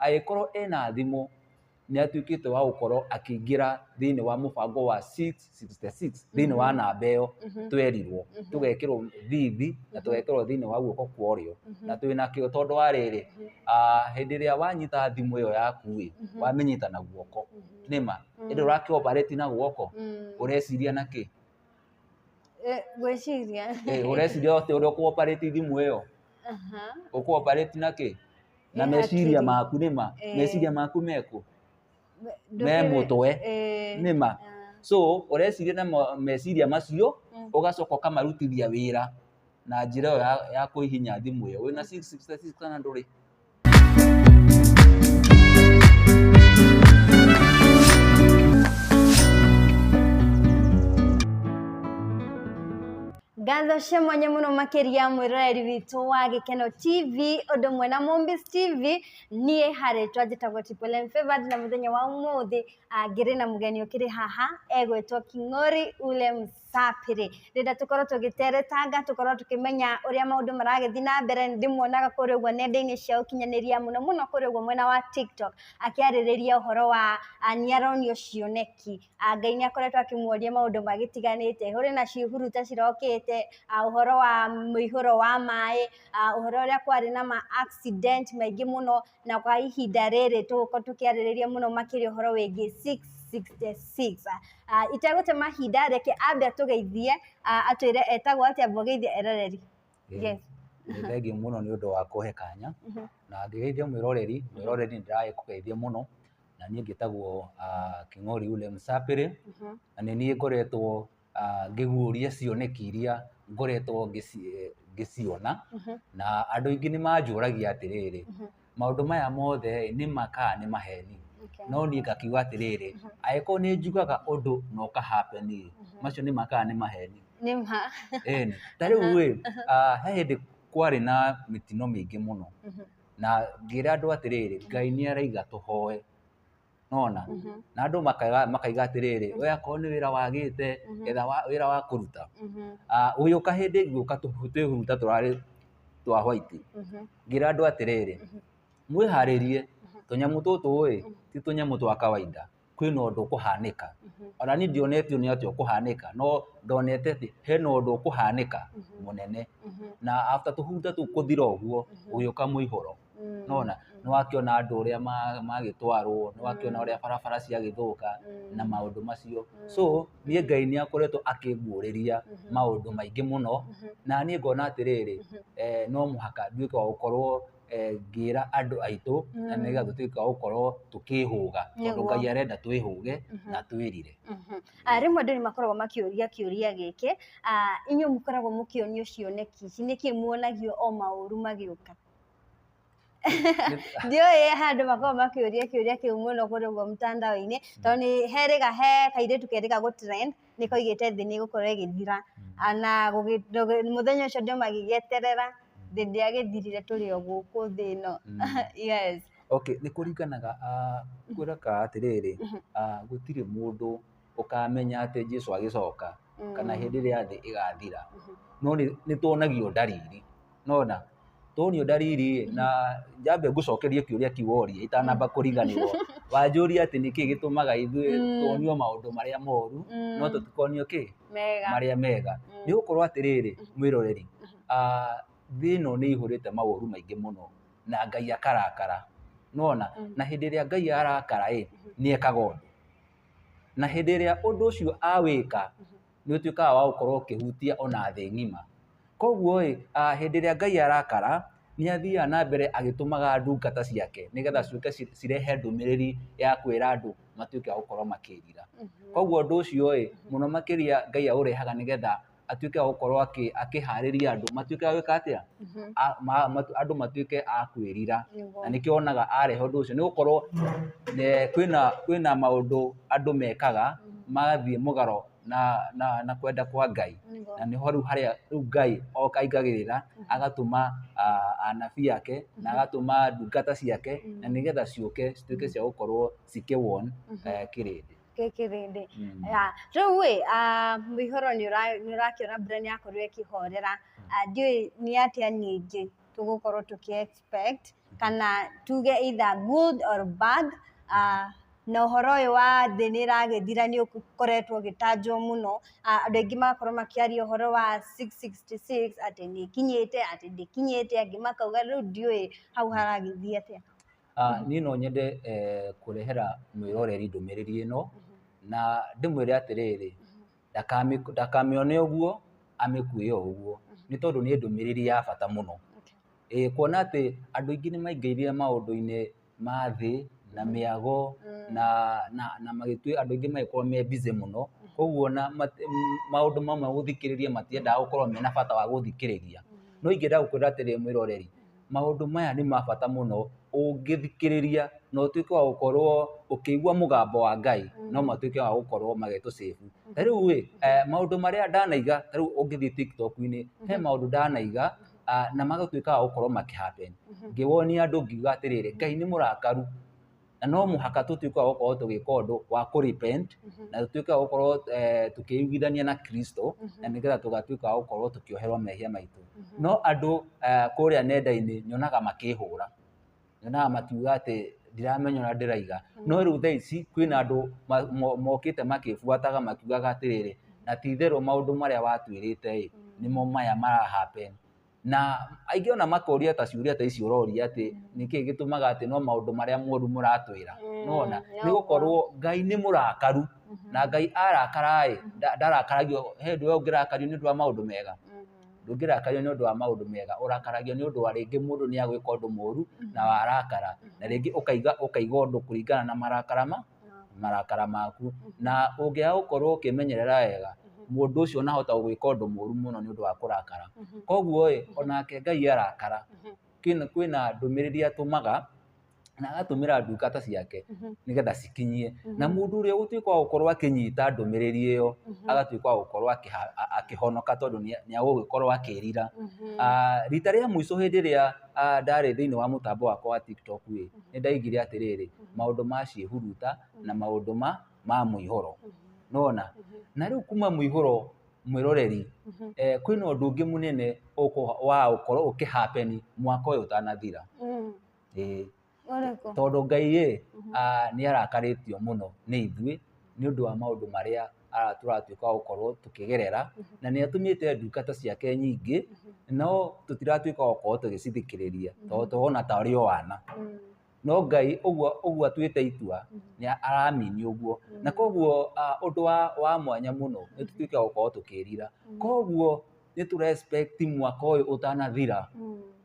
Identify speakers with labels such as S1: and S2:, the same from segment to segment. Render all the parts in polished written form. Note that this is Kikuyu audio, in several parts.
S1: Angĩkorwo ena thimũ, nĩ atuĩkĩte wa gũkorwo akĩingĩra thĩinĩ wa mũbango wa 666 thĩinĩ wa namba ĩyo twerirwo, tũgekĩrwo thithi na tũgekĩrwo thĩinĩ wa guoko kwa ũrĩo, na twĩnakĩo tondũ wa rĩrĩ, hĩndĩ ĩrĩa wanyita thimũ ĩyo yaku ĩ, wamĩnyita na guoko nĩma, ĩndĩ ũrakĩ operate na guoko, ũreciria na kĩ?
S2: Gwĩciria.
S1: Ũreciria atĩ ũrĩa ũkũ operate thimũ ĩyo, ũkũ operate na kĩ? Na
S2: Nĩ
S1: meciria
S2: hakiri.
S1: Maku nĩma, meciria maku mekũ? Me mũtwe. Nĩma. So ũreciria na meciria macio, ũgacoka ũkamarutithia wĩra na njĩra ĩyo ya kũhihinya thimũ ĩyo. Wĩna 666 kana ndũrĩ?
S2: Ngatho cia mwanya mũno makĩria mwĩroreri witũ wa Gĩkeno TV ũndũ ũmwe na Mombis TV. Niĩ harĩtwa njĩtagwo Triple M Favored, na mũthenya wa ũmũthĩ ngĩrĩ na mũgeni ũkĩrĩ haha egwĩtwo King'ori ule Msapĩrĩ. Ndĩrenda tũkorwo tũgĩteretanga, tũkorwo tũkĩmenya ũrĩa maũndũ maragĩthiĩ na mbere. Nĩ ndĩmuonaga kũrĩa ũguo nenda-inĩ cia ũkinyanĩria, mũno mũno kũrĩa ũguo mwena wa TikTok, akĩarĩrĩria ũhoro wa nĩ aronio cioneki. Ngai nĩ akoretwo akĩmuonia maũndũ magĩtiganĩte, kũrĩ na ciĩhuruta cirokĩte, ũhoro wa mũihũro wa maĩ, ũhoro ũrĩa kwarĩ na ma accident maingĩ mũno, na kwa ihinda rĩrĩ tũgũkorwo tũkĩarĩrĩria mũno makĩria ũhoro wĩgiĩ 666. Itegũte mahinda, reke ambe atũgeithie, atwĩre etagwo atĩa, amba ũgeithie eroreri. Yes.
S1: Nĩ thengiũ mũno nĩ ũndũ wa kũhe kanya, na ngĩgeithia mwĩroreri, mwĩroreri nĩ ndĩragĩkũgeithia mũno, na niĩ ngĩtagwo King'ori ule Msapĩrĩ, na nĩ niĩ ngoretwo ngĩguũria cioneki iria ngoretwo ngĩciona, na andũ aingĩ nĩ manjũragia atĩrĩrĩ, maũndũ maya mothe nĩ ma kana nĩ maheni? No niĩ ngakiuga atĩrĩrĩ, angĩkorwo nĩ njugaga ũndũ na ũka happen ĩ, macio nĩ ma kana nĩ maheni?
S2: Nĩ ma.
S1: Ĩni, ta rĩu ĩ, he hĩndĩ kwarĩ na mĩtino mĩingĩ mũno, na ngĩra andũ atĩrĩrĩ, Ngai nĩ araiga tũhoe, nona na andũ makaiga atĩrĩrĩ, we akorwo nĩ wĩra wagĩte, etha wĩra wa kũruta. Gũgĩũka hĩndĩ ĩngĩ gũka twĩhuruta tũrarĩ twa white, ngĩra andũ atĩrĩrĩ, mwĩharĩrie, tũnyamũ tũtũ ĩ ti tũnyamũ twa kawaida, kwĩna ũndũ ũkũhanĩka. Ona niĩ ndionetio nĩ atĩa ũkũhanĩka, no ndonete atĩ hena ũndũ ũkũhanĩka mũnene. Na after tũhuruta tũu kũthira ũguo, gũgĩũka mũihũro. Nona nĩ wakĩona andũ ũrĩa magĩtwarwo, nĩ wakĩona ũrĩa barabara ciagĩthũka na maũndũ macio. So niĩ Ngai nĩ akoretwo akĩnguũrĩria maũndũ maingĩ mũno, na niĩ ngona atĩrĩrĩ, no mũhaka nduĩke wa gũkorwo ngĩra andũ aitũ, na nĩgetha tũtuĩke wa gũkorwo tũkĩhũga, tondũ Ngai arenda twĩhũge na twĩrire.
S2: Rĩmwe andũ nĩ makoragwo makĩũria kĩũria gĩkĩ, inyuĩ mũkoragwo mũkĩonio cioneki ici, nĩkĩ muonagio o maũru magĩũka? Ndiũĩ handũ makoragwo makĩũria kĩũria kĩu mũno kũrĩa ũguo mtandao-inĩ, tondũ nĩ herĩga he kairĩtu kerĩga gũ trend, nĩ koigĩte thĩ nĩ ĩgũkorwo ĩgĩthira, na mũthenya ũcio andũ magĩgĩeterera, thĩ ndĩagĩthirire, tũrĩ o gũkũ thĩ ĩno. Yes.
S1: Okay, nĩ kũringanaga, kwĩraka atĩrĩrĩ, gũtirĩ mũndũ ũkamenya atĩ Jesu agĩcoka kana hĩndĩ ĩrĩa thĩ ĩgathira, no nĩ tuonagio ndariri, nona tuonio ndariri, na njambe ngũcokerie kĩũria kĩu woria itanamba kũriganĩrwo. Wanjũria atĩ nĩkĩ gĩtũmaga ithuĩ tuonio maũndũ marĩa moru no tũtikonio kĩ?
S2: Mega.
S1: Marĩa mega. Nĩ gũkorwo atĩrĩrĩ, mwĩroreri, thĩ ĩno nĩ ĩihũrĩte maũru maingĩ mũno na Ngai akarakara, nona na hĩndĩ ĩrĩa Ngai arakara ĩ, nĩ ekaga ũndũ, na hĩndĩ ĩrĩa ũndũ ũcio awĩka, nĩ ũtuĩkaga wa gũkorwo ũkĩhutia ona thĩ ng'ima. Koguo ĩ, hĩndĩ ĩrĩa Ngai arakara, nĩ athiaga na mbere agĩtũmaga ndungata ciake nĩgetha ciũke cirehe ndũmĩrĩri ya kwĩra andũ matuĩke a gũkorwo makĩrira. Koguo ũndũ ũcio ĩ, mũno makĩria Ngai aũrehaga nĩgetha atuĩke wa gũkorwo akĩharĩria andũ matuĩke a gwĩka atĩa? Andũ matuĩke a kwĩrira. Na nĩkĩo wonaga arehe ũndũ ũcio, nĩ gũkorwo kwĩna maũndũ andũ mekaga magathiĩ mũgaro na kwenda kwa Ngai. Na nĩho rĩu harĩa rĩu Ngai oka aingagĩrĩra, agatũma anabii ake na agatũma ndungata ciake, na nĩgetha ciũke cituĩke cia gũkorwo cikĩ warn kĩrĩndĩ.
S2: Kĩrĩndĩ. Rĩu ĩ, mũihũro nĩ ũrakĩona mbura nĩ yakorirwo ĩkĩhorera, ndiũĩ nĩ atĩa ningĩ tũgũkorwo tũkĩ expect, Kana tuge either good or bad. Na ũhoro ũyũ wa thĩ nĩ ĩragĩthira nĩ ũkoretwo ũgĩtanjwo mũno. Andũ aingĩ magakorwo makĩaria ũhoro wa 666, atĩ nĩ ĩkinyĩte, atĩ ndĩkinyĩte, angĩ makauga rĩu ndiũĩ hau haragĩthiĩ atĩa.
S1: Niĩ no nyende kũrehera mwĩroreri ndũmĩrĩri ĩno na ndĩmwĩre atĩrĩrĩ, ndakamĩone ũguo, amĩkue o ũguo, nĩ tondũ nĩ ndũmĩrĩri ya bata mũno. Kuona atĩ andũ aingĩ nĩ maingĩrire maũndũ-inĩ ma thĩ na mĩago na magĩtue andũ aingĩ magĩkorwo me busy mũno, koguo na maũndũ mamwe gũthikĩrĩria matiendaga gũkorwo mena bata wa gũthikĩrĩria. No ingĩenda gũkwĩra atĩrĩrĩ mwĩroreri, maũndũ maya nĩ ma bata mũno ũngĩthikĩrĩria na ũtuĩke wa gũkorwo ũkĩigua mũgambo wa Ngai, no matuĩke wa gũkorwo magĩtũ save. Ta rĩu ĩ, maũndũ marĩa ndanaiga, ta rĩu ũngĩthiĩ TikTok-inĩ, he maũndũ ndanaiga na magatuĩka wa gũkorwo makĩ happen. Ngĩwonia andũ ngiuga atĩrĩrĩ, Ngai nĩ mũrakaru na no mũhaka tũtuĩke wa gũkorwo tũgĩka ũndũ wa kũ repent na tũtuĩke wa gũkorwo tũkĩiguithania na Kristo, na nĩgetha tũgatuĩka wa gũkorwo tũkĩoherwo mehia maitũ. No andũ kũrĩa nenda-inĩ nyonaga makĩhũra, nyonaga makiuga atĩ ndiramenya ũrĩa ndĩraiga. No rĩu thaa ici kwĩna andũ mokĩte makĩbuataga makiugaga atĩrĩrĩ, na ti itherũ maũndũ marĩa watwĩrĩte ĩ nĩmo maya mara happen. Na aingĩ ona makoria ta ciũria ta ici ũroria atĩ nĩkĩĩ gĩtũmaga atĩ no maũndũ marĩa moru mũratwĩra. Nĩwona, nĩ gũkorwo Ngai nĩ mũrakaru, na Ngai arakara ĩ, ndarakaragio. He ũndũ we ũngĩrakario nĩ ũndũ wa maũndũ mega? Ndũngĩrakario nĩ ũndũ wa maũndũ mega, ũrakaragio nĩ ũndũ wa rĩngĩ mũndũ nĩ agwĩka ũndũ mũru na warakara, na rĩngĩ ũkaiga ũndũ kũringana na marakara maku. Na ũngĩaga gũkorwo ũkĩmenyerera wega, mũndũ ũcio onahota gũgwĩka ũndũ mũru mũno nĩ ũndũ wa kũrakara. Koguo ĩ, onake Ngai arakara, kwĩna ndũmĩrĩri atũmaga na agatũmĩra ndungata ciake nĩgetha cikinyie, na mũndũ ũrĩa ũgũtuĩka wa gũkorwo akĩnyita ndũmĩrĩri ĩyo agatuĩka wa gũkorwo akĩhonoka, tondũ nĩ agũgĩkorwo akĩrira. Rita rĩa mũico hĩndĩ ĩrĩa ndarĩ thĩinĩ wa mũtambo wakwa wa TikTok ĩ, nĩ ndaigire atĩrĩrĩ, maũndũ ma ciĩhuruta na maũndũ ma mũihũro. Nĩwona? Na rĩu kuma mũihũro mwĩroreri, kwĩna ũndũ ũngĩ mũnene wa gũkorwo ũkĩ happen mwaka ũyũ ũtanathira. Tondũ Ngai ĩ, nĩ arakarĩtio mũno nĩ ithuĩ nĩ ũndũ wa maũndũ marĩa tũratuĩka wa gũkorwo tũkĩgerera, na nĩ atũmĩte ndungata ciake nyingĩ, no tũtiratuĩka wa gũkorwo tũgĩcithikĩrĩria tondũ tũrona ta arĩ o wana. No Ngai ũguo atuĩte itua nĩ aramini ũguo, na koguo ũndũ wa mwanya mũno nĩ tũtuĩke wa gũkorwo tũkĩrira. Koguo nĩ tũra expect mwaka ũyũ ũtanathira,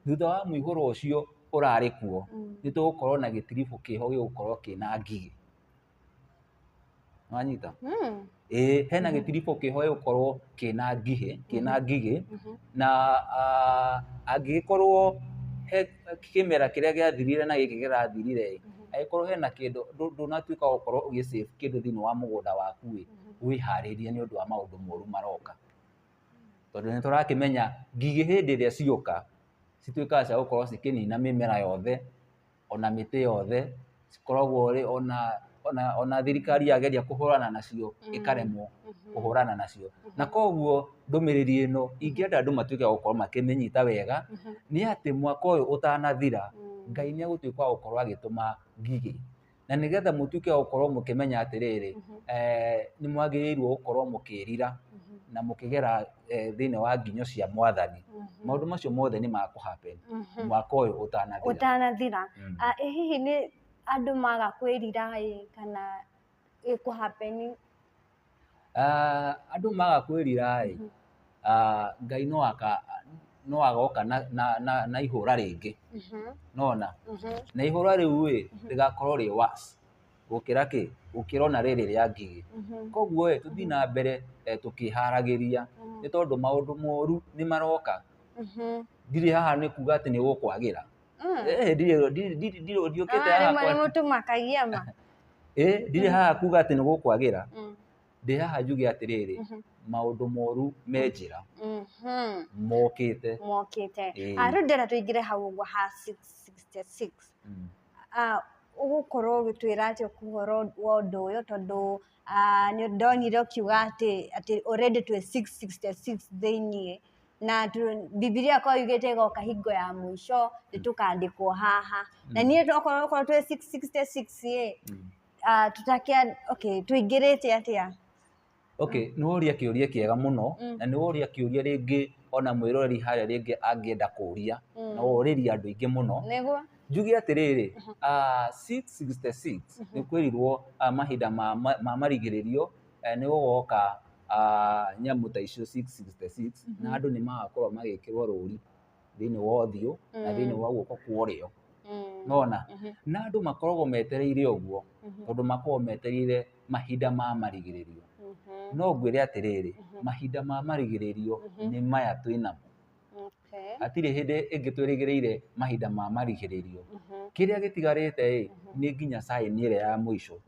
S1: thutha wa mũihũro ũcio ũrarĩ kuo, nĩ tũgũkorwo na gĩtiribũ kĩho gĩgũkorwo kĩna ngigĩ. Nĩwanyita? Ĩĩ, hena gĩtiribũ kĩho gĩgũkorwo kĩna ngigĩ, kĩna ngigĩ, na angĩgĩkorwo he kĩmera kĩrĩa gĩathirire na gĩkĩ kĩrathirire ĩ, angĩkorwo hena kĩndũ ndũnatuĩka wa gũkorwo ũgĩ save kĩndũ thĩinĩ wa mũgũnda waku ĩ, wĩharĩrie nĩ ũndũ wa maũndũ moru maroka. Tondũ nĩ tũrakĩmenya ngigĩ hĩndĩ ĩrĩa cioka cituĩkaga cia gũkorwo cikĩnina mĩmera yothe, ona mĩtĩ yothe, cikoragwo rĩ ona thirikari yageria kũhũrana nacio ĩkaremwo kũhũrana nacio. Na koguo ndũmĩrĩri ĩno ingĩenda andũ matuĩke a gũkorwo makĩmĩnyita wega, nĩ atĩ mwaka ũyũ ũtanathira Ngai nĩ egũtuĩka wa gũkorwo agĩtũma ngigĩ, na nĩgetha mũtuĩke wa gũkorwo mũkĩmenya atĩrĩrĩ, nĩ mwagĩrĩirwo gũkorwo mũkĩrira na mũkĩgera thĩinĩ wa nginyo cia mwathani. Maũndũ macio mothe nĩ makũ happen mwaka ũyũ ũtanathira.
S2: Ũtanathira. Ĩ hihi nĩ andũ maga kwĩrira ĩ, kana ĩkũ happen?
S1: Andũ maga kwĩrira ĩ, Ngai no agoka na ihũra rĩngĩ. Nona? Na ihũra rĩu ĩ, rĩgakorwo rĩ worse gũkĩra kĩ? Gũkĩra ona rĩrĩ rĩa ngigĩ. Koguo ĩ, tũthiĩ na mbere tũkĩharagĩria, nĩ tondũ maũndũ moru nĩ maroka. Ndirĩ haha nĩ kuga atĩ nĩ gũkwagĩra. Ndiũkĩte haha
S2: Rĩmwe nĩ mũtũmakagia ma.
S1: Ndirĩ haha kuga atĩ nĩ gũkwagĩra. Ndĩ haha njuge atĩrĩrĩ, maũndũ moru me njĩra. Mokĩte.
S2: Mokĩte. Rĩu ndĩrenda tũingĩre hau ũguo ha 666. Ũgũkorwo ũgĩtwĩra atĩa ũhoro wa ũndũ ũyũ, tondũ nĩ ndonire ũkiuga atĩ already twĩ 666 thĩiniĩ. Na Bibilia kwa yugĩte ĩgoka hingo ya mũico nĩtũkandĩkwo haha. Na niĩ okorwo twĩ 666 ĩ, tũtakĩa okay, tũingĩrĩte atĩa?
S1: Okay, nĩ woria kĩũria kĩega mũno, na nĩ woria kĩũria rĩngĩ ona mwĩroreri harĩa rĩngĩ angĩenda kũria, na worĩria andũ aingĩ mũno.
S2: Nĩguo?
S1: Njuge atĩrĩrĩ, 666 nĩ kwĩrirwo mahinda ma marigĩrĩrio nĩ gũgoka nyamũ ta icio 666, na andũ nĩ magakorwo magĩkĩrwo rũri thĩinĩ wa ũthiũ na thĩinĩ wa guoko kwa ũrĩo. Nona na andũ makoragwo metereire ũguo, tondũ makoragwo metereire mahinda ma marigĩrĩrio. No ngwĩre atĩrĩrĩ, mahinda ma marigĩrĩrio nĩ maya twĩ namo. Hatirĩ hĩndĩ ĩngĩ twĩrĩgĩrĩire mahinda ma marigĩrĩrio. Kĩrĩa gĩtigarĩte ĩ, nĩ nginya sign ĩrĩa ya mũico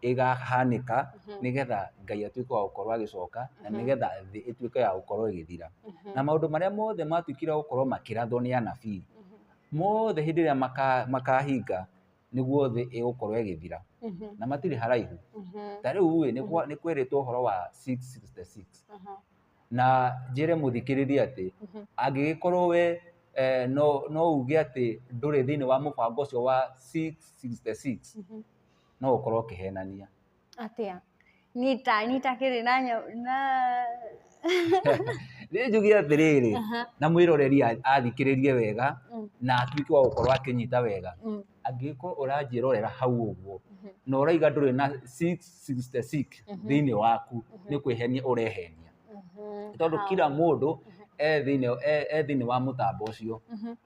S1: ĩgahanĩka, nĩgetha Ngai atuĩke wa gũkorwo agĩcoka, na nĩgetha thĩ ĩtuĩke ya gũkorwo ĩgĩthira. Na maũndũ marĩa mothe matuĩkire gũkorwo makĩrathwo nĩ anabii mothe, hĩndĩ ĩrĩa makahinga, nĩguo thĩ ĩgũkorwo ĩgĩthira, na matirĩ haraihu. Ta rĩu ĩ, nĩ kwerĩtwo ũhoro wa 666, na njĩre mũthikĩrĩria atĩ angĩgĩkorwo we no uge atĩ ndũrĩ thĩinĩ wa mũbango ũcio wa 666, no ũkorwo ũkĩhenania.
S2: Atĩa? Nita kĩrĩ na na
S1: Nĩ njuge atĩrĩrĩ, na mwĩroreri athikĩrĩrie wega na atuĩke wa gũkorwo akĩnyita wega, angĩgĩkorwo ũranjĩrorera hau ũguo na ũraiga ndũrĩ na 666 thĩinĩ waku, nĩ kwĩhenia ũrehenia, tondũ kila mũndũ e thĩinĩ wa mũtambo ũcio.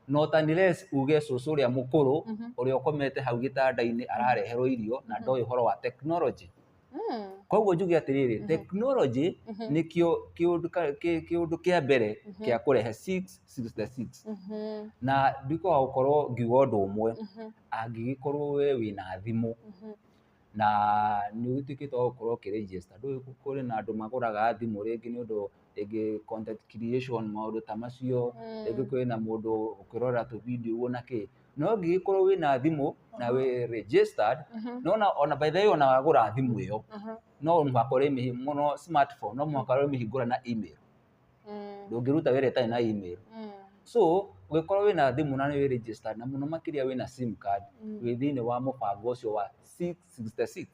S1: No unless uge cũcũ ũrĩa mũkũrũ ũrĩa ũkomete hau gĩtanda-inĩ arareherwo irio na ndoĩ ũhoro wa technology. Koguo njuge atĩrĩrĩ, technology nĩkĩo kĩũndũ kĩa mbere kĩa kũrehe 666. Na nduĩke wa gũkorwo ngiuga ũndũ ũmwe, angĩgĩkorwo we wĩna thimũ na nĩ ũtuĩkĩte wa gũkorwo ũkĩ-register, ndũĩ kũrĩ na andũ magũraga thimũ rĩngĩ nĩ ũndũ rĩngĩ content creation, maũndũ ta macio, rĩngĩ kwĩna mũndũ ũkĩrora tũ video ũguo na kĩ. No ũngĩgĩkorwo wĩna thimũ na wĩ registered, no ona by the way, ona wagũra thimũ ĩyo, no mũhaka ũrĩmĩhi mũno smartphone, no mũhaka ũrĩmĩhingũra na email. Ndũngĩruta wĩra ĩtarĩ na email. So ũngĩkorwo wĩna thimũ na nĩ wĩ registered, na mũno makĩria wĩna SIM card, wĩ thĩinĩ wa mũbango ũcio wa 666.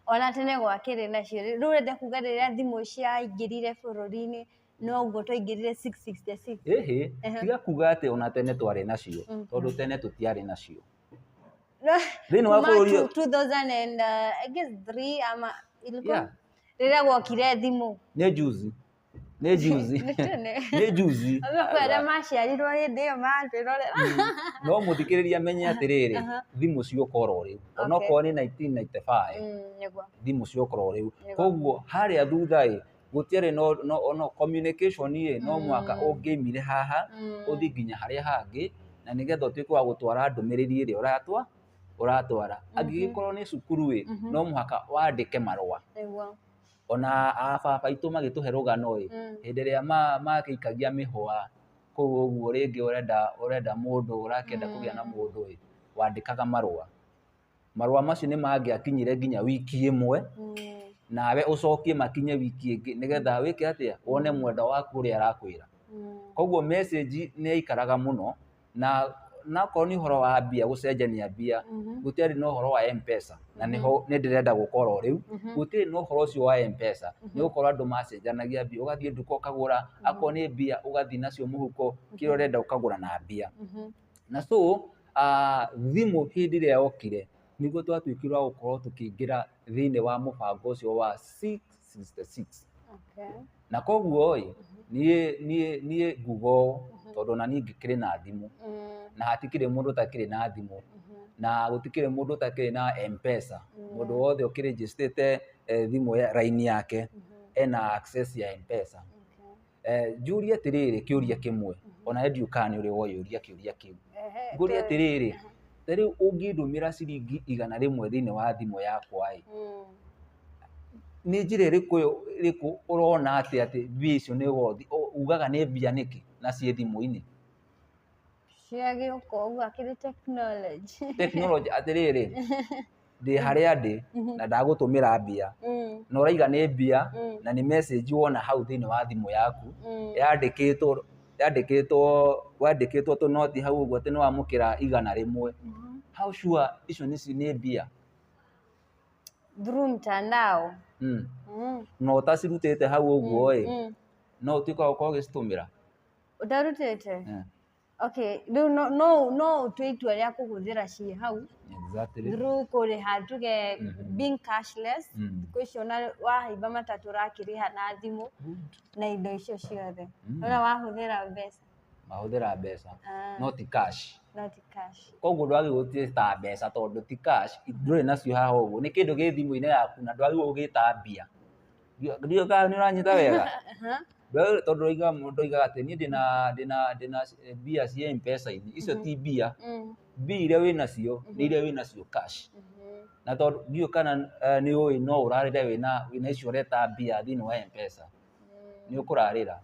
S2: Ona tene gwakĩrĩ nacio. Rĩu ũrenda kuga rĩrĩa thimũ ciaingĩrire bũrũri-inĩ noguo twaingĩrire 666?
S1: Ĩhĩ, tiga kuga atĩ ona tene twarĩ nacio, tondũ tene tũtiarĩ nacio. Thĩinĩ wa bũrũri
S2: 2000 and I guess 3 ama ilikuwa rĩrĩa gwokire thimũ.
S1: Nĩ juzi. Nĩ juzi. Nĩ juzi.
S2: Arĩa maciarirwo hĩndĩ ĩyo matwĩrorera.
S1: No mũthikĩrĩria menye atĩrĩrĩ, thimũ ciũka oro rĩu. Onokorwo nĩ 1995, thimũ ciũka oro rĩu. Koguo harĩa thutha ĩ, gũtiarĩ no communication ĩ, no mũhaka ũngĩimire haha, ũthiĩ nginya harĩa hangĩ, na nĩgetha ũtuĩke wa gũtwara ndũmĩrĩri ĩrĩa ũratwara. Angĩgĩkorwo nĩ cukuru ĩ, no mũhaka wandĩke marũa. Ona ababa aitũ magĩtũhe rũgano ĩ, hĩndĩ ĩrĩa magĩikagia mĩhũa kũu ũguo, rĩngĩ ũrenda mũndũ, ũrakĩenda kũgĩa na mũndũ ĩ, wandĩkaga marũa. Marũa macio nĩ mangĩakinyire nginya wiki ĩmwe, nawe ũcokie makinye wiki ĩngĩ, nĩgetha wĩke atĩa, wone mwendwa waku ũrĩa arakwĩra. Koguo message nĩ yaikaraga mũno, na nakorwo nĩ ũhoro wa mbia, gũcenjania mbia, gũtiarĩ na ũhoro wa M-Pesa, na nĩho nĩ ndĩrenda gũkorwo rĩu. Gũtirĩ na ũhoro ũcio wa M-Pesa, nĩ gũkorwo andũ macenjanagia mbia, ũgathiĩ nduka ũkagũra, akorwo nĩ mbia ũgathiĩ nacio mũhuko, kĩrĩa ũrenda ũkagũra na mbia. Na so thimũ hĩndĩ ĩrĩa yokire, nĩguo twatuĩkire wa gũkorwo tũkĩingĩra thĩinĩ wa mũbango ũcio wa 666. Na koguo ĩ, niĩ nguga ũũ, tondũ ona niĩ ngĩkĩrĩ na thimũ, na hatikĩrĩ mũndũ ũtakĩrĩ na thimũ, na gũtikĩrĩ mũndũ ũtakĩrĩ na M-Pesa. Mũndũ wothe ũkĩrĩnjĩstĩte thimũ ya raini yake ena access ya M-Pesa. Njũrie atĩrĩrĩ kĩũria kĩmwe, ona ndiũĩ kana nĩ ũrĩ woyũria kĩũria kĩu. Ngũrie atĩrĩrĩ, ta rĩu ũngĩndũmĩra ciringi 100 thĩinĩ wa thimũ yakwa ĩ, nĩ njĩra ĩrĩkũ ũrona atĩ mbia icio nĩ wothi, ugaga nĩ mbia nĩkĩ na ciĩ thimũ-inĩ?
S2: Ciagĩũka ũguo akĩrĩ technology.
S1: Technology atĩrĩrĩ, ndĩ harĩa ndĩ na ndagũtũmĩra mbia, Na ũraiga nĩ mbia na nĩ message wona hau thĩinĩ wa thimũ yaku yandĩkĩtwo yandĩkĩtwo wandĩkĩtwo tũnoti hau ũguo atĩ nĩ wamũkĩra 100. How sure icio nĩ mbia?
S2: Through mtandao.
S1: Na ũtacirutĩte hau ũguo ĩ, no ũtuĩke wa gũkorwo ũgĩcitũmĩra.
S2: Ũtarutĩte?
S1: Eh.
S2: Okay, rĩu no ũtue itua rĩa kũhũthĩra ciĩ hau through kũrĩha, tuge being cashless. Thikũ ici ona wahaimba matatũ ũrakĩrĩha na thimũ na indo icio ciothe. Ona wahũthĩra mbeca.
S1: Mahũthĩra mbeca no ti cash.
S2: No ti cash.
S1: Koguo ndwagĩrĩirwo gũciĩta mbeca tondũ ti cash, ndũrĩ nacio haha ũguo, nĩ kĩndũ gĩ thimũ-inĩ yaku na ndwagĩrĩirwo gũgĩta mbia. Ndiũĩ kana nĩ ũranyita wega. Tondũ ũroiga mũndũ oigaga atĩ niĩ ndĩna mbia ciĩ M-Pesa-inĩ, icio ti mbia. Mbia iria wĩnacio nĩ iria wĩnacio cash. Na tondũ ndiũĩ kana nĩ ũĩ no ũrarĩre wĩna icio ũreta mbia thĩinĩ wa M-Pesa. Nĩ ũkũrarĩra.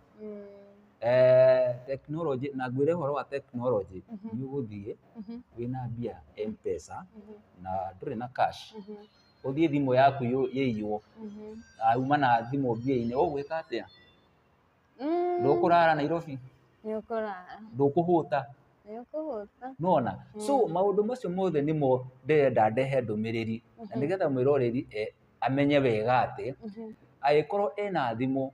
S1: Tekinoronjĩ, na ngwĩre ũhoro wa tekinoronjĩ, nĩ ũgũthiĩ wĩna mbia M-Pesa na ndũrĩ na cash. Ũthiĩ thimũ yaku ĩiywo, na uma na thimũ mbia-inĩ, ũgwĩka atĩa? Ndũkũrara Nairobi?
S2: Nĩ ũkũrara.
S1: Ndũkũhũta?
S2: Nĩ ũkũhũta.
S1: Nĩwona? So maũndũ macio mothe nĩmo ndĩrenda ndehe ndũmĩrĩri na nĩgetha mwĩroreri amenye wega atĩ angĩkorwo ena thimũ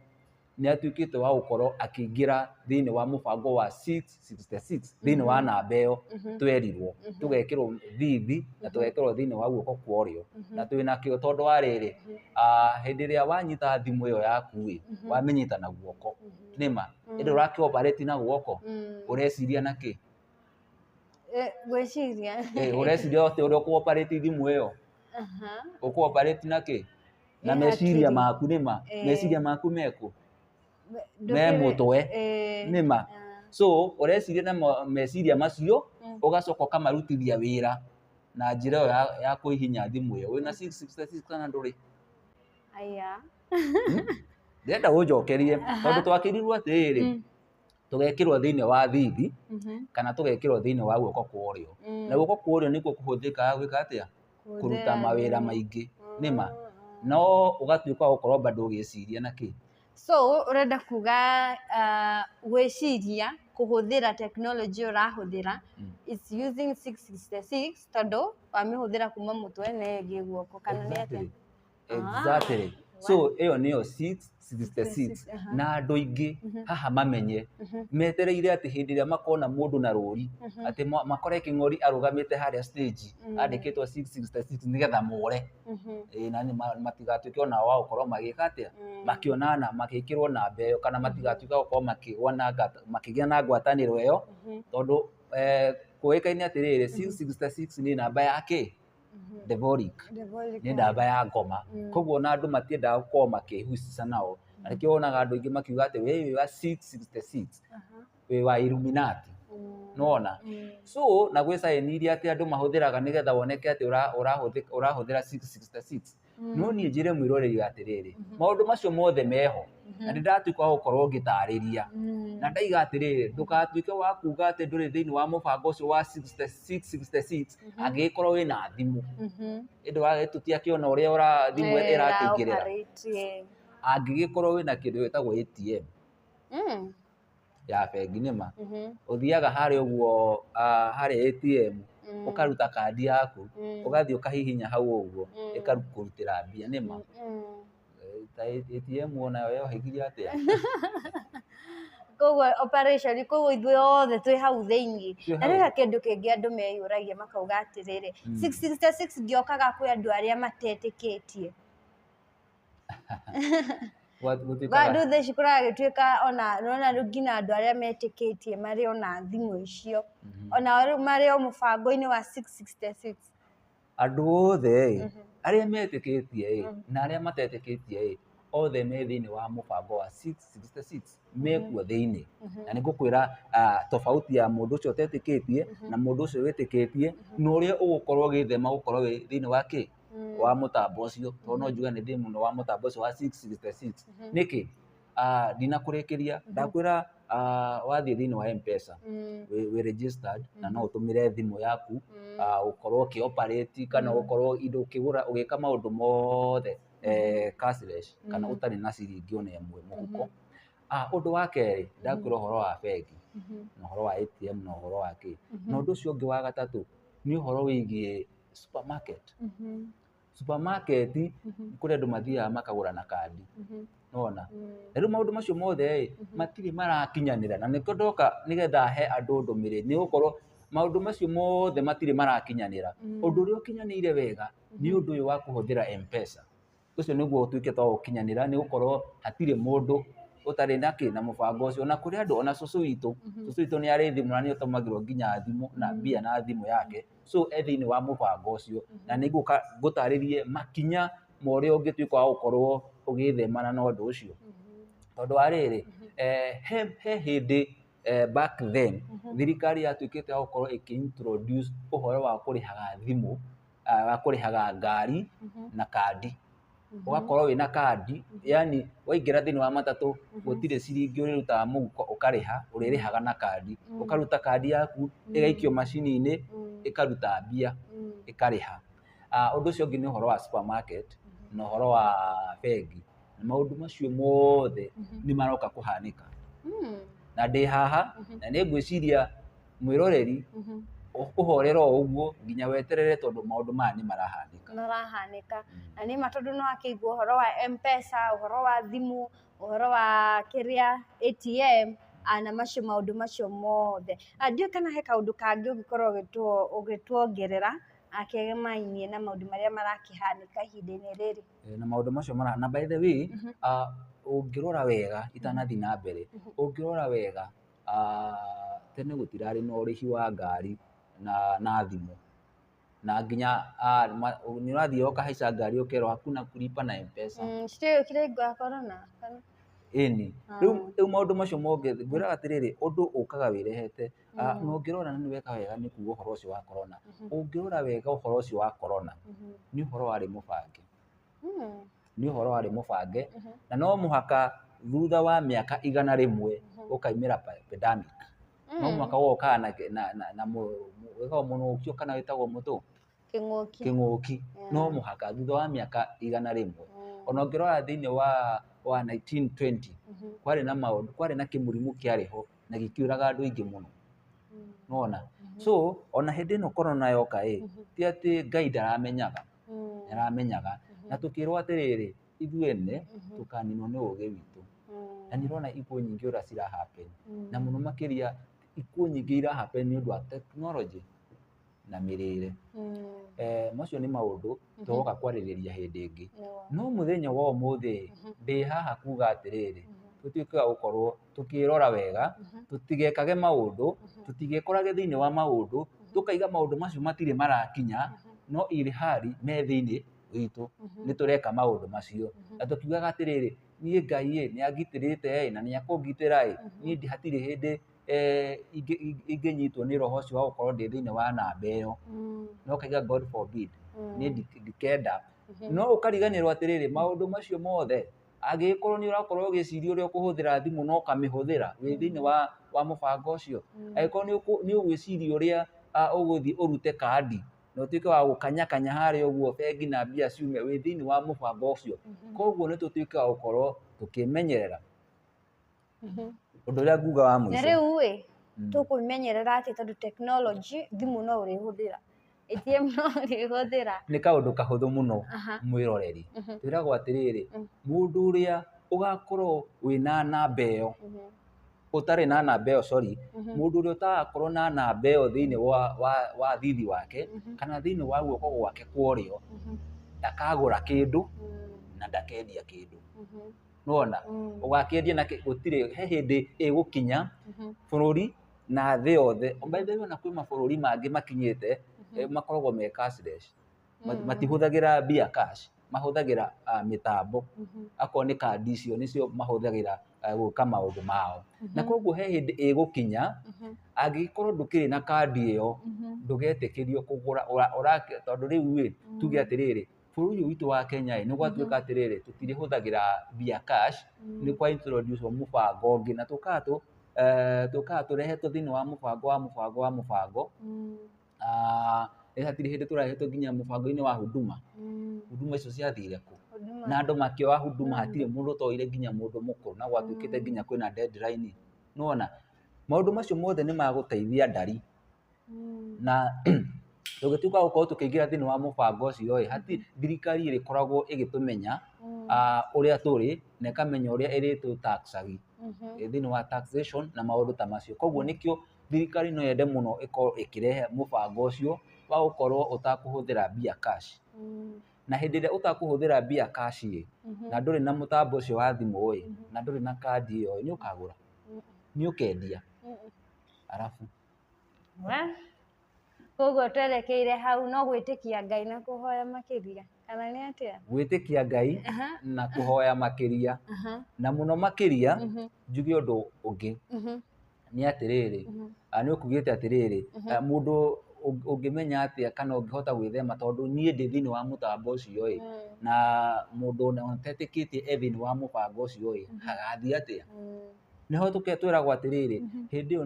S1: nĩ atuĩkĩte wa gũkorwo akĩingĩra thĩinĩ wa mũbango wa 666 thĩinĩ wa namba ĩyo twerirwo, tũgekĩrwo thithi na tũgekĩrwo thĩinĩ wa guoko kwa ũrĩo na twĩnakĩo tondũ wa rĩrĩ, hĩndĩ ĩrĩa wanyita thimũ ĩyo yaku ĩ, wamĩnyita na guoko nĩma ĩndĩ ũrakĩ operate na guoko, ũreciria na kĩ?
S2: Gwĩciria.
S1: Ũreciria atĩ ũrĩa ũkũ operate thimũ ĩyo ũkũ operate na kĩ? Na meciria maku nĩma, meciria maku mekũ? Me mũtwe nĩma. So ũreciria na meciria macio ũgacoka ũkamarutithia wĩra na njĩra ĩyo ya kũhihinya thimũ ĩyo. Wĩna 666 kana ndũrĩ?
S2: Aya.
S1: Ndĩrenda ũnjokerie tondũ twakĩrirwo atĩrĩrĩ, tũgekĩrwo thĩinĩ wa thithi kana tũgekĩrwo thĩinĩ wa guoko kwa ũrĩo. Na guoko kwa ũrĩo nĩkuo kũhũthĩkaga gwĩka atĩa? Kũruta mawĩra maingĩ nĩma, no ũgatuĩka wa gũkorwo bado ũgĩciria na kĩ?
S2: So ũrenda kuga gwĩciria kũhũthĩra technology ũrahũthĩra it's using 666 tondũ wamĩhũthĩra kuma mũtwe na ĩngĩ guoko, kana nĩ atĩa?
S1: Exactly. So ĩyo nĩyo 666 na andũ aingĩ haha mamenye metereire atĩ hĩndĩ ĩrĩa makona mũndũ na rũri atĩ makore kĩng'ori arũgamĩte harĩa stage andĩkĩtwo 666 nĩgetha more. Na matigatuĩke ona wa gũkorwo magĩka atĩa, makĩonana magĩkĩrwo namba ĩyo, kana matigatuĩke gũkorwo makĩgwa na makĩgĩa na ngwatanĩro ĩyo, tondũ kũĩkaine atĩrĩrĩ 666 nĩ namba ya kĩ? Diabolic. Nĩ namba ya ngoma. Koguo ona andũ matiendaga gũkorwo makĩhucica nao, na nĩkĩo wonaga andũ aingĩ makiuga atĩ we wĩ wa 666, wĩ wa Illuminati. Nĩwona? So na gwĩ sign iria atĩ andũ mahũthĩraga nĩgetha woneke atĩ ũrahũthĩra 666. No niĩ njĩre mwĩroreri atĩrĩrĩ, maũndũ macio mothe meho na nĩ ndatuĩka wa gũkorwo ngĩtarĩria na ndaiga atĩrĩrĩ, ndũgatuĩke wa kuga atĩ ndũrĩ thĩinĩ wa mũbango ũcio wa 666 angĩgĩkorwo wĩna thimũ. Ĩndĩ tũtiakĩona ũrĩa thimũ ĩrakĩingĩrĩra. Angĩgĩkorwo wĩna kĩndũ gĩtagwo ATM ya bengi nĩma, ũthiaga harĩa ũguo harĩa ATM ũkaruta kandi yaku ũgathiĩ ũkahihinya hau ũguo ĩkakũrutĩra mbia nĩma. Ta ATM onayo yohĩgirie atĩa?
S2: Koguo operation, koguo ithuĩ othe twĩ hau thĩinĩ. Na rĩu kĩndũ kĩngĩ andũ meyũragia makauga atĩrĩrĩ, 666 ndĩokaga kwĩ andũ arĩa matetĩkĩtie. Andũ thaa ici kũragĩtuĩka ona nĩwona rĩu nginya andũ arĩa metĩkĩtie marĩ ona thimũ icio, ona rĩu marĩ o mũbango-inĩ wa 666.
S1: Andũ othe arĩa metĩkĩtie na arĩa matetĩkĩtie othe me thĩinĩ wa mũbango wa 666 mekuo thĩinĩ. Na nĩ ngũkwĩra tofauti ya mũndũ ũcio ũtetĩkĩtie na mũndũ ũcio wĩtĩkĩtie na ũrĩa ũgũkorwo ũgĩthema gũkorwo wĩ thĩinĩ wa kĩ? Wa mũtambo ũcio, tondũ no njuge nĩ thĩ mũno wa mũtambo ũcio wa 666. Nĩkĩ? Ndinakũrĩkĩria, ndakwĩra wathiĩ thĩinĩ wa M-Pesa wĩ registered na no ũtũmĩre thimũ yaku ũkorwo ũkĩ operate kana ũkorwo indo ũkĩgũra ũgĩka maũndũ mothe Cashless kana ũtarĩ na ciringi ona ĩmwe mũhuko. Ũndũ wa kerĩ, ndakwĩra ũhoro wa bengi na ũhoro wa ATM na ũhoro wa kĩ. Na ũndũ ũcio ũngĩ wa gatatũ nĩ ũhoro wĩgiĩ supermarket. Supermarket kũrĩ andũ mathiaga makagũra na kandi, nĩwona? Na rĩu maũndũ macio mothe ĩ, matirĩ marakinyanĩra, na nĩkĩo ndoka nĩgetha he andũ ndũmĩrĩri, nĩ gũkorwo maũndũ macio mothe matirĩ marakinyanĩra. Ũndũ ũrĩa ũkinyanĩire wega nĩ ũndũ ũyũ wa kũhũthĩra M-Pesa. Ũcio nĩguo ũtuĩkĩte wa gũkinyanĩra, nĩ gũkorwo hatirĩ mũndũ ũtarĩ na kĩ na mũbango ũcio. Na kũrĩ andũ ona cũcũ witũ, cũcũ witũ nĩ arĩ thimũ na nĩ atũmagĩrwo nginya thimũ na mbia na thimũ yake, so e thĩinĩ wa mũbango ũcio. Na nĩ ngũka ngũtarĩrie makinya ma ũrĩa ũngĩtuĩka wa gũkorwo ũgĩthemana na ũndũ ũcio. Tondũ wa rĩrĩ, he hĩndĩ back then thirikari yatuĩkĩte ya gũkorwo ĩkĩ introduce ũhoro wa kũrĩhaga thimũ, wa kũrĩhaga ngari na kandi. Ũgakorwo wĩna kandi, yani waingĩra thĩinĩ wa matatũ gũtirĩ ciringi ũrĩrutaga mũhuko ũkarĩha, ũrĩrĩhaga na kandi. Ũkaruta kandi yaku ĩgaikio macini-inĩ, ĩkaruta mbia, ĩkarĩha. Ũndũ ũcio ũngĩ nĩ ũhoro wa supermarket na ũhoro wa bengi. Na maũndũ macio mothe nĩ maroka kũhanĩka. Na ndĩ haha na nĩ ngwĩciria mwĩroreri ũkũhorera o ũguo nginya weterere, tondũ maũndũ maya nĩ marahanĩka.
S2: Marahanĩka. Na nĩ ma, tondũ no akĩigua ũhoro wa M-Pesa, ũhoro wa thimũ, ũhoro wa kĩrĩa ATM, na macio maũndũ macio mothe. Ndiũĩ kana he kaũndũ kangĩ ũngĩkorwo ũgĩtuongerera akĩgemainie na maũndũ marĩa marakĩhanĩka ihinda-inĩ rĩrĩ.
S1: Na maũndũ macio mara, na by the way, ũngĩrora wega, itanathiĩ na mbere, ũngĩrora wega, tene gũtirarĩ na ũrĩhi wa ngari na thimũ, na nginya nĩ ũrathiĩ ũkahaica ngari ũkerwo hakuna kulipa na M-Pesa.
S2: Citiũkire hingo ya corona kana?
S1: Ĩni, rĩu maũndũ macio monge ngwĩraga atĩrĩrĩ, ũndũ ũkaga wĩrehete. Na ũngĩrora, na nĩ weka wega nĩ kuga ũhoro ũcio wa corona, ũngĩrora wega ũhoro ũcio wa corona nĩ ũhoro warĩ mũbange, nĩ ũhoro warĩ mũbange, na no mũhaka thutha wa mĩaka 100 ũkaimĩra pandemic, no mũhaka ũgokaga na wĩtagwo mũnũkio kana wĩtagwo mũtũ
S2: Kĩng'ũki.
S1: Kĩng'ũki, no mũhaka thutha wa mĩaka 100. Ona ũngĩrora thĩinĩ wa 1920 kwarĩ na maũndũ, kwarĩ na kĩmũrimũ kĩarĩ ho na gĩkĩũraga andũ aingĩ mũno, nĩwona? So ona hĩndĩ ĩno corona yoka ĩ, ti atĩ Ngai ndaramenyaga, nĩaramenyaga. Na tũkĩrwo atĩrĩrĩ, ithuĩ ene tũkaninwo nĩ ũgĩ witũ. Na nĩ ũrona ikuũ nyingĩ ũrĩa cira happen, na mũno makĩria ikuũ nyingĩ ira happen nĩ ũndũ wa technology na mĩrĩre. Macio nĩ maũndũ tũgoka kwarĩrĩria hĩndĩ ĩngĩ. No mũthenya wa ũmũthĩ ndĩ haha kuga atĩrĩrĩ, tũtuĩke a gũkorwo tũkĩrora wega, tũtigekage maũndũ, tũtigekorage thĩinĩ wa maũndũ tũkaiga maũndũ macio matirĩ marakinya, no ilhali me thĩinĩ witũ nĩ tũreka maũndũ macio. Na tũkiugaga atĩrĩrĩ, niĩ Ngai ĩ nĩ angitĩrĩte ĩ na nĩ akũngitĩra ĩ, niĩ hatirĩ hĩndĩ ingĩnyitwo nĩ roho ũcio wa gũkorwo ndĩ thĩinĩ wa namba ĩyo. No ũkaiga God forbid, niĩ ndikenda. No ũkariganĩrwo atĩrĩrĩ, maũndũ macio mothe angĩgĩkorwo nĩ ũrakorwo ũgĩciria ũrĩa ũkũhũthĩra thimũ na ũkamĩhũthĩra wĩ thĩinĩ wa mũbango ũcio, angĩkorwo nĩ ũgwĩciria ũrĩa ũgũthiĩ ũrute kandi na ũtuĩke wa gũkanyakanya harĩa ũguo bengi na mbia ciume, wĩ thĩinĩ wa mũbango ũcio. Koguo nĩ tũtuĩke wa gũkorwo tũkĩmenyerera. Ũndũ ũrĩa nguga wa
S2: Na
S1: mũico,
S2: rĩu ĩ, tũkũmenyerera atĩ tondũ technology, thimũ no ũrĩhũthĩra, ATM no ũrĩhũthĩra?
S1: Nĩ kaũndũ kahũthũ mũno, mwĩroreri. Twĩragwo atĩrĩrĩ, mũndũ ũrĩa ũgakorwo wĩna namba ĩyo, ũtarĩ na namba ĩyo, sorry, mũndũ ũrĩa ũtagakorwo na namba ĩyo thĩinĩ wa thithi wake kana thĩinĩ wa guoko gwake kwa ũrĩo, ndakagũra kĩndũ na ndakendia kĩndũ. Nĩwona? Ũgakĩendia na gũtirĩ he hĩndĩ ĩgũkinya bũrũri na thĩ yothe. By the way, ona kwĩ mabũrũri mangĩ makinyĩte makoragwo me cashless. Matihũthagĩra mbia cash, mahũthagĩra mĩtambo, akorwo nĩ kandi icio nĩcio mahũthagĩra gwĩka maũndũ mao. Na koguo he hĩndĩ ĩgũkinya angĩgĩkorwo ndũkĩrĩ na kandi ĩyo, ndũgetĩkĩrio kũgũra tondũ rĩu ĩ, tuge atĩrĩrĩ, bũrũri ũyũ witũ wa Kenya ĩ, nĩ gwatuĩka atĩrĩrĩ, tũtirĩhũthagĩra mbia cash, nĩ kwa introduce mũbango ũngĩ na tũkaga tũkaga tũrehetwo thĩinĩ wa mũbango wa mũbango wa mũbango. Hatirĩ hĩndĩ tũrahetwo nginya mũbango-inĩ wa Huduma. Huduma icio ciathire kũ?
S2: Huduma
S1: Na andũ makĩoya huduma, hatirĩ mũndũ ũtoire nginya mũndũ mũkũrũ, na gwatuĩkĩte nginya kwĩna deadline. Nĩwona maũndũ macio mothe nĩ magũteithia ndari. Na tũngĩtuĩka gũkorwo tũkĩingĩra thĩinĩ wa mũbango ũcio ĩ, hati thirikari ĩrĩkoragwo ĩgĩtũmenya ũrĩa tũrĩ na ĩkamenya ũrĩa ĩrĩtũ-tax-agi thĩinĩ wa taxation na maũndũ ta macio. Koguo nĩkĩo thirikari no yende mũno ĩkorwo ĩkĩrehe mũbango ũcio wa gũkorwo ũtakũhũthĩra mbia cash. Na hĩndĩ ĩrĩa ũtakũhũthĩra mbia cash ĩ, na ndũrĩ na mũtambo ũcio wa thimũ ĩ, na ndũrĩ na kandi ĩyo, nĩ ũkagũra, nĩ ũkendia, arabu
S2: Koguo twerekeire hau no gwĩtĩkia Ngai na kũhoya makĩria, kana nĩ atĩa?
S1: Gwĩtĩkia Ngai na kũhoya makĩria, na mũno makĩria njuge ũndũ ũngĩ nĩ atĩrĩrĩ, nĩ ũkugĩte atĩrĩrĩ, mũndũ ũngĩmenya atĩa kana ũngĩhota gwĩthema, tondũ niĩ ndĩ thĩinĩ wa mũtambo ũcio ĩ, na mũndũ ona ũtetĩkĩtie e thĩinĩ wa mũbango ũcio ĩ, hagathiĩ atĩa? Nĩho twĩragwo atĩrĩrĩ, hĩndĩ ĩyo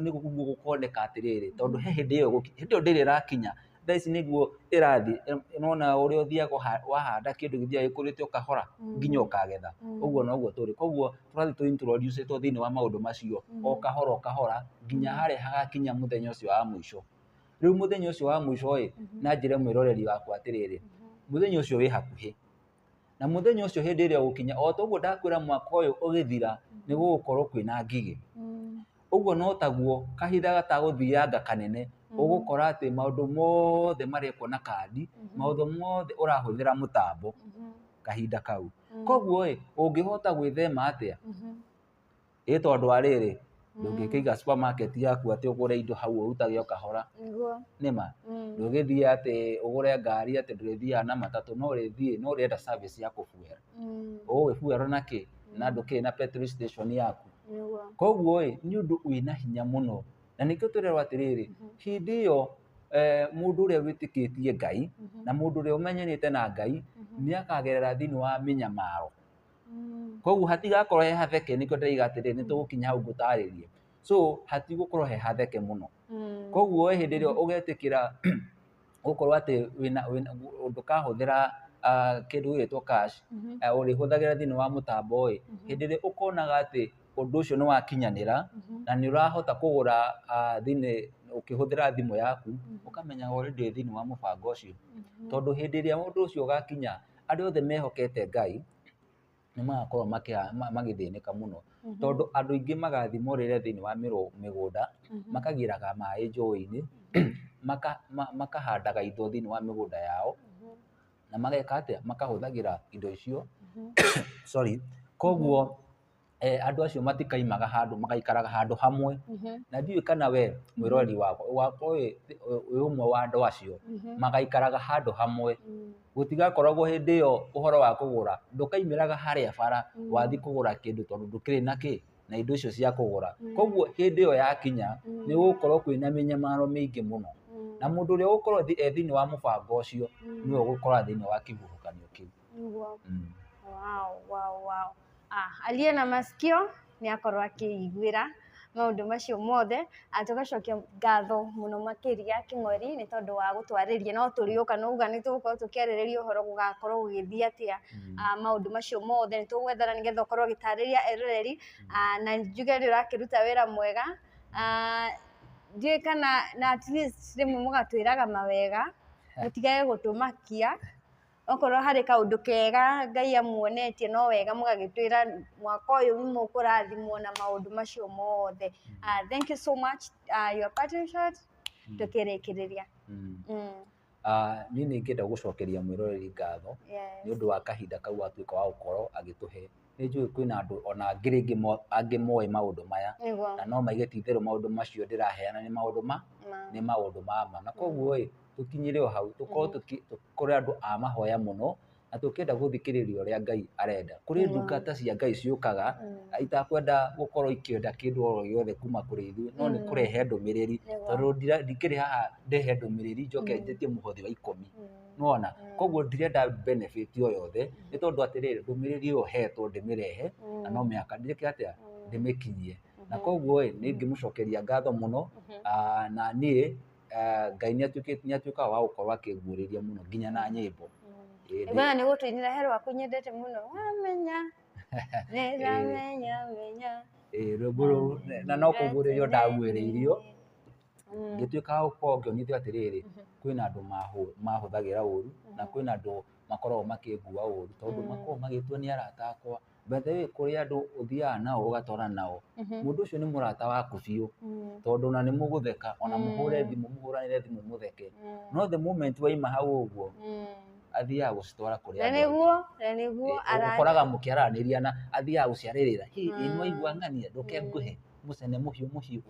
S1: nĩguo gũkoneka atĩrĩrĩ, tondũ he hĩndĩ ĩyo hĩndĩ ĩyo ndĩrĩ ĩrakinya, thaa ici nĩguo ĩrathiĩ. Nĩwona ũrĩa ũthiaga wahanda kĩndũ gĩthiaga gĩkũrĩte o kahora nginya ũkagetha, ũguo noguo tũrĩ. Koguo tũrathiĩ tũ introduce ĩtwo thĩinĩ wa maũndũ macio o kahora o kahora nginya harĩa hagakinya mũthenya ũcio wa mũico. Rĩu mũthenya ũcio wa mũico ĩ, na njĩre mwĩroreri wakwa atĩrĩrĩ, mũthenya ũcio wĩ hakuhĩ, na mũthenya ũcio hĩndĩ ĩrĩa ũgũkinya, o ta ũguo ndakwĩra mwaka ũyũ ũgĩthira nĩ gũgũkorwo kwĩna ngigĩ, ũguo no taguo kahinda gatagũthianga kanene ũgũkora atĩ maũndũ mothe marekwo na kandi, maũndũ mothe ũrahũthĩra mũtambo kahinda kau. Koguo ĩ, ũngĩhota gwĩthema atĩa? Ĩ tondũ wa rĩrĩ, ndũngĩkĩiga supermarket yaku atĩ ũgũre indo hau ũrutage o kahora. Nĩma ndũgĩthiĩ atĩ ũgũre ngari atĩ ndũrĩthiaga na matatũ, no ũrĩthiĩ, no ũrenda service ya kũbuĩra, ũgũgĩbuĩra na kĩ na ndũkĩrĩ na petrol station yaku? Koguo ĩ, nĩ ũndũ wĩna hinya mũno, na nĩkĩo twĩragwo atĩrĩrĩ, hĩndĩ ĩyo mũndũ ũrĩa wĩtĩkĩtie Ngai na mũndũ ũrĩa ũmenyanĩte na Ngai nĩ akagerera thĩinĩ wa mĩnyamaro. Koguo hatigakorwo he hatheke, nĩkĩo ndĩraiga atĩrĩrĩ, nĩ tũgũkinya hau ngũtarĩrie. So hatigũkorwo he hatheke mũno. Koguo hĩndĩ ĩrĩa ũgetĩkĩra gũkorwo atĩ wĩna ndũkahũthĩra kĩndũ gĩgwĩtwo cash, ũrĩhũthagĩra thĩinĩ wa mũtambo ĩ, hĩndĩ ĩrĩa ũkonaga atĩ ũndũ ũcio nĩ wakinyanĩra na nĩ ũrahota kũgũra thĩinĩ ũkĩhũthĩra thimũ yaku, ũkamenya already wĩ thĩinĩ wa mũbango ũcio. Tondũ hĩndĩ ĩrĩa ũndũ ũcio ũgakinya, andũ othe mehokete Ngai nĩ magakorwo magĩthĩnĩka mũno, tondũ andũ aingĩ magathiĩ morĩre thĩinĩ wa mĩgũnda, makagĩraga maĩ njũĩ-inĩ, makahandaga indo thĩinĩ wa mĩgũnda yao, na mageka atĩa, makahũthagĩra indo icio. Sorry. Koguo andũ acio matikaimaga handũ, magaikaraga handũ hamwe. Na ndiũĩ kana we mwĩroreri wakwa ũgakorwo wĩ ũmwe wa andũ acio magaikaraga handũ hamwe. Gũtigakoragwo hĩndĩ ĩyo ũhoro wa kũgũra, ndũkaimĩraga harĩa bara wathiĩ kũgũra kĩndũ, tondũ ndũkĩrĩ na kĩ na indo icio cia kũgũra. Koguo hĩndĩ ĩyo yakinya nĩ gũgũkorwo kwĩna mĩnyamaro mĩingĩ mũno, na mũndũ ũrĩa ũgũkorwo e thĩinĩ wa mũbango ũcio nĩwe ũgũkorwo thĩinĩ wa kĩhuhũkanio kĩu.
S2: Wow. Aliye na masikio nĩ akorwo akĩiguĩra maũndũ macio mothe. Tũgacokia ngatho mũno makĩria Kĩng'ori nĩ tondũ wa gũtwarĩria, no tũrĩũka no uga nĩ tũgũkorwo tũkĩarĩrĩria ũhoro gũgakorwo gũgĩthiĩ atĩa, maũndũ macio mothe nĩ tũgwethana nĩgetha ũkorwo ũgĩtarĩria eroreri, na njuge nĩ ũrakĩruta wĩra mwega. Ndiũĩ kana na at least rĩmwe mũgatwĩraga mawega, mũtigage gũtũmakia, okorwo harĩ kaũndũ kega Ngai amuonetie no wega mũgagĩtwĩra mwaka ũyũ nĩ mũkũrathimwo na maũndũ macio mothe. Thank you so much, your parting shot tũkĩrĩkĩrĩria.
S1: Niĩ nĩ ingĩenda gũcokeria mwĩroreri ngatho nĩ ũndũ wa kahinda kau atuĩka wa gũkorwo agĩtũhe. Nĩ njũĩ kwĩna andũ ona angĩ rĩngĩ angĩ moĩ maũndũ maya, na no maige ti itherũ maũndũ macio ndĩraheana nĩ maũndũ ma nĩ maũndũ ma ma. Na koguo ĩ, tũkinyĩre o hau, tũkorwo tũkĩrĩ andũ a mahoya mũno, na tũkĩenda gũthikĩrĩria ũrĩa Ngai arenda. Kũrĩ ndungata cia Ngai ciũkaga itakwenda gũkorwo ikĩenda kĩndũ o gĩothe kuma kũrĩ ithuĩ, no nĩ kũrehe ndũmĩrĩri, tondũ ndikĩrĩ haha ndehe ndũmĩrĩri njoke njĩtie mũhothi wa 10. Nĩwona? Koguo ndirenda benefit o yothe, nĩ tondũ atĩrĩrĩ, ndũmĩrĩri ĩyo hetwo ndĩmĩrehe, na no mĩhaka njĩke atĩa, ndĩmĩkinyie. Na koguo ĩ, nĩ ingĩmũcokeria ngatho mũno, na niĩ Ngai nĩ atuĩkaga wa gũkorwo akĩnguũrĩria mũno nginya na nyĩmbo.
S2: Ĩĩ nĩ gũtũinĩra he rwaku nyendete mũno wamenya nĩndamenya menya.
S1: Rwĩmbo rũu na no kũguũrĩrio ndaguũrĩirio, ngĩtuĩka wa gũkorwo ngĩonithio atĩrĩrĩ, kwĩna andũ mahũthagĩra ũru na kwĩna andũ makoragwo makĩngua ũru, tondũ makoragwo magĩtua nĩ arata akwa. By the way, kũrĩ andũ ũthiaga nao ũgatwarana nao, mũndũ ũcio nĩ mũrata waku biũ, tondũ ona nĩ mũgũtheka, ona mũhũre thimũ, mũhũranĩre thimũ mũtheke, no the moment waima hau ũguo, athiaga gũcitwara kũrĩ
S2: Na
S1: andũ angĩ.
S2: nĩguo, na nĩguo
S1: Ũkoraga mũkĩaranĩria na athiaga gũciarĩrĩra, hi ĩ nĩwaigua ng'ania, ndũke ngũhe mũcene mũhiũ mũhiũ,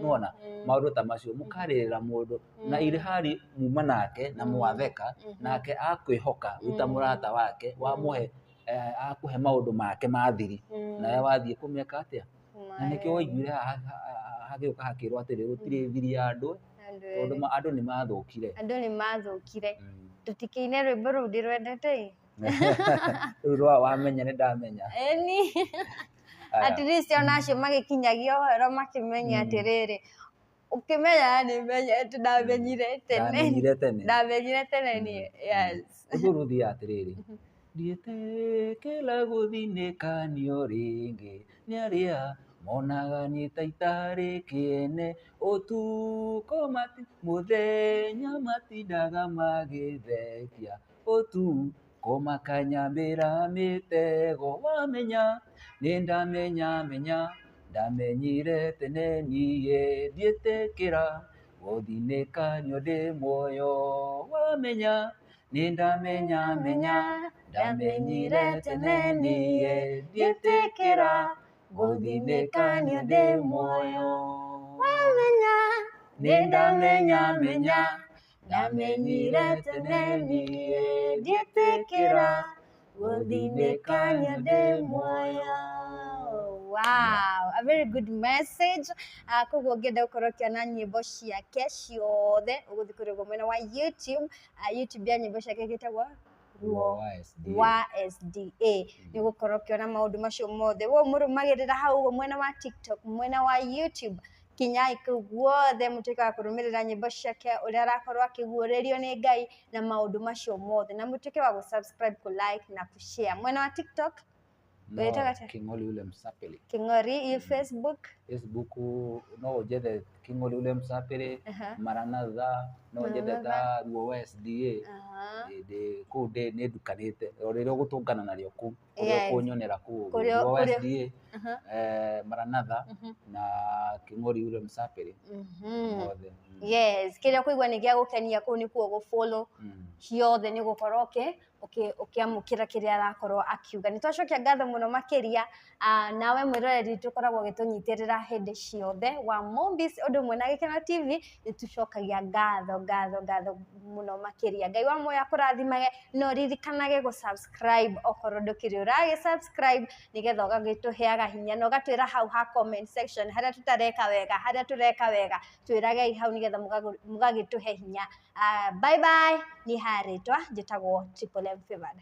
S1: nĩwona maũndũ ta macio mũkarĩrĩra mũndũ na irĩ hari muma nake na mwatheka nake akwĩhoka wĩ ta mũrata wake, wamũhe akũhe maũndũ make ma thiri, nawe wathiĩ kũmeka atĩa? Na nĩkĩo waiguire hagĩũka hakĩrwo atĩrĩ, gũtirĩ thiri ya andũ, tondũ andũ nĩ mathũkire.
S2: Andũ nĩ mathũkire. Tũtikĩine rwĩmbo rũu ndĩrwendete ĩ.
S1: Rĩu rwa wamenya nĩ ndamenya.
S2: Ĩni. At least ona acio magĩkinyagia ũhoro makĩmenya atĩrĩrĩ, ũkĩmenya nĩ menyete, ndamenyire tene.
S1: Ndamenyire tene.
S2: Ndamenyire tene niĩ. Yes.
S1: Rwĩmbo rũthiaga atĩrĩrĩ, ndiĩtĩkĩra gũthinĩkanio rĩngĩ nĩ arĩa monaga niĩ ta itarĩ kĩene, ũtukũ mati mũthenya matindaga magĩthekia, ũtukũ makanyambĩra mĩtego, wamenya nĩ ndamenya menya, ndamenyire tene niĩ, ndiĩtĩkĩra gũthinĩkanio ndĩ muoyo, wamenya nĩ ndamenya menya, ndamenyire tene niĩ, ndiĩtĩkĩra gũthinĩkanio ndĩ muoyo,
S2: Wamenya
S1: nĩ ndamenya menya, ndamenyire tene niĩ, ndiĩtĩkĩra gũthinĩkanio ndĩ muoyo.
S2: Wow, a very good message. Koguo ũngĩenda gũkorwo ũkĩona nyĩmbo ciake ciothe ũgũthiĩ kũrĩa mwena wa YouTube. YouTube ya nyĩmbo ciake ĩgĩtagwo
S1: Ruo wa SDA.
S2: Wa SDA. Nĩ ũgũkorwo ũkĩona maũndũ macio mothe. We ũmũrũmagĩrĩra hau ũguo mwena wa TikTok, mwena wa YouTube, kinyai kũu guothe mũtuĩke wa kũrũmĩrĩra nyĩmbo ciake, ũrĩa arakorwo akĩguũrĩrio nĩ Ngai na maũndũ macio mothe, na mũtuĩke wa gũ-subscribe, kũ-like na kũ-share. Mwena wa TikTok
S1: No,
S2: wĩtaga atĩa?
S1: King'oli ule Msapeli.
S2: King'ori. Iyo Facebook?
S1: Facebook no ũnjethe King'oli ule Msapeli, Maranatha, no ũnjethe ta Ruo wa SDA. Ndĩ kũu ndĩ nĩ ndukanĩte, o rĩrĩa ũgũtũngana narĩo kũu, kũrĩa ũkũnyonera kũu ũguo. Ruo wa SDA, Maranatha na King'oli ule Msapeli mothe.
S2: Yes, kĩrĩa ũkũigua nĩ gĩa gũkenia kũu nĩkuo gũ-follow ciothe, nĩ gũkorwo ũkĩamũkĩra kĩrĩa arakorwo akiuga. Nĩ twacokia ngatho mũno makĩria, nawe mwĩroreri tũkoragwo ũgĩtũnyitĩrĩra hĩndĩ ciothe wa Mombis ũndũ ũmwe na Gĩkeno TV, nĩ tũcokagia ngatho ngatho ngatho mũno makĩria. Ngai wa muoyo akũrathimage, no ririkanage gũ-subscribe okorwo ndũkĩrĩ ũragĩ-subscribe, nĩgetha ũgagĩtũheaga hinya na ũgatwĩra hau ha comment section harĩa tũtareka wega, harĩa tũreka wega, twĩragei hau nĩgetha mũgagĩtũhe hinya. Bye bye, niĩ harĩtwa njĩtagwo Triple M Favored.